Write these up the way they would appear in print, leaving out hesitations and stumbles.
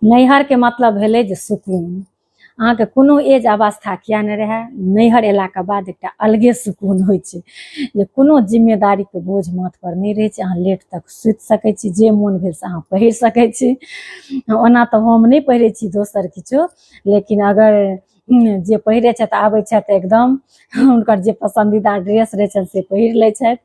नैहरके मतलब भेलै जे सुकून। अहाँके कोनो एज अवस्था किया नहि रहए, नैहर अयलाके बाद एकटा अलगे सुकून होइ छै जे कोनो जिम्मेदारीके बोझ माथपर नहि रहै छै। अहाँ लेट तक सुति सकै छी, जे मोन भेल से अहाँ पहिर सकै छी। ओना तऽ हम नहि पहिरै छी दोसर किछो, लेकिन अगर जे पहिरै छथि आबै छथि एकदम हुनकर जे पसन्दीदा ड्रेस रहै छनि से पहिर लै छथि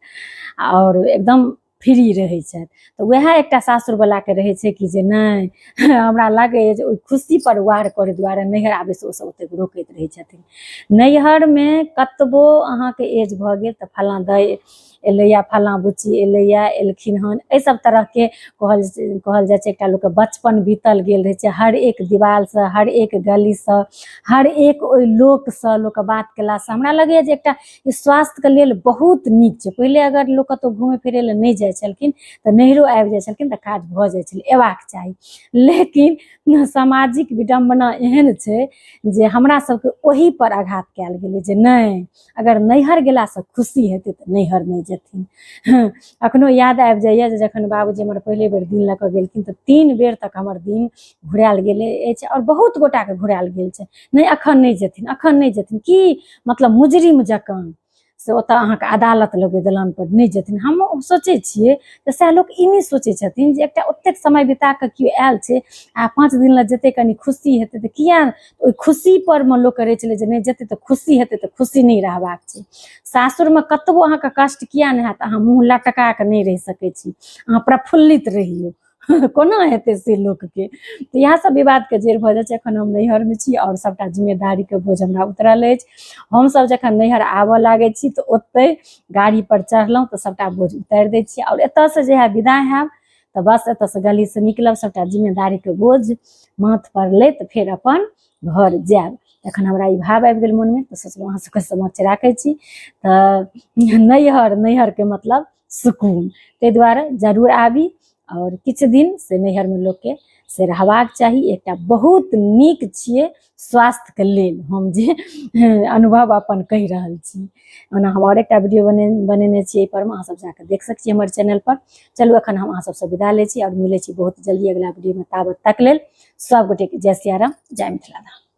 आओर एकदम फ्री रहै छथि। तऽ उएह एकटा सासुरवलाके रहै छै कि जे नहि, हमरा लागैए जे ओहि खुशीपर वार करै दुआरे नैहर आबैसँ ओसभ ओतेक रोकैत रहै छथिन। नैहरमे कतबो अहाँके एज भऽ गेल तऽ फल्लाँ दाइ एलैए, फल्लाँ बुच्ची एलैए, एलखिन हन, एहि सब तरहके कहल कहल जाइ छै। एकटा लोकके बचपन बीतल गेल रहै छै, हर एक दिवालसँ, हर एक गलीसँ, हर एक ओहि लोकसँ लोकके बात केलासँ हमरा लगैए जे एकटा ई स्वास्थ्यके लेल बहुत नीक छै। पहिले अगर लोक कतहु घुमै फिरै लए नहि जाइ छलखिन तऽ नैहरो आबि जाइ छलखिन तऽ काज भऽ जाइ छलै, अयबाक चाही। लेकिन सामाजिक विडम्बना एहन छै जे हमरा सबके ओहि पर आघात कयल गेलै जे नहि, अगर नैहर गेलासँ खुशी हेतै तऽ नैहर नहि जेथिन। अखनो याद आबि जाइए जे जखन बाबूजी हमर पहिले बेर दिन लऽ कऽ गेलखिन तऽ 3 बेर तक हमर दिन घुरायल गेलै अछि आओर बहुत गोटाके घुरायल गेल छै, नहि अखन नहि जेथिन, अखन नहि जेथिन, की मतलब मुजरिम जकाँ से ओतऽ अहाँके अदालत लगै दलान पर नहि जेथिन। हम सोचै छियै तऽ सएह लोक ई नहि सोचै छथिन जे एकटा ओतेक समय बिता कऽ केओ आयल छै आ 5 दिन लए जेतै, कनि खुशी हेतै, तऽ किया ओहि खुशी पर मे लोक रहै छलै जे नहि जेतै तऽ खुशी हेतै, तऽ खुशी नहि रहबाक छै। सासुरमे कतबो अहाँके कष्ट किया नहि हैत, अहाँ मुँह लटका कऽ नहि रहि सकै छी, अहाँ प्रफुल्लित रहियौ, कोना हेतै से लोकके। तऽ इएह सब विवादके जड़ि भऽ जाइ छै। एखन हम नैहरमे छी आओर सबटा जिम्मेदारीके बोझ हमरा उतरल अछि। हमसब जखन नैहर आबऽ लागै छी तऽ ओतहि गाड़ीपर चढ़लहुँ तऽ सबटा बोझ उतारि दै छियै, आओर एतऽसँ जहिया विदा हैब तऽ बस एतऽसँ गलीसँ निकलब, सबटा जिम्मेदारीके बोझ माथपर लैत फेर अपन घर जायब। तखन हमरा ई भाव आबि गेल मोनमे तऽ सोचलहुँ अहाँ सबके समक्ष राखै छी। तऽ नैहर, नैहरके मतलब सुकून, ताहि दुआरे जरूर आबी आओर किछु दिन से नैहरमे लोकके से रहबाक चाही। एकटा बहुत नीक छियै स्वास्थ्यके लेल, हम जे अनुभव अपन कहि रहल छी। ओना हम आओर एकटा वीडियो बनेने छी एहिपर मे, अहाँ सब जाकऽ देख सकै छी हमर चैनल पर। चलू एखन हम अहाँ सबसँ विदा लै छी आओर मिलै छी बहुत जल्दी अगिला वीडियोमे। ताबत तक लेल सब गोटेके जय सियाराम, जय मिथिला धाम।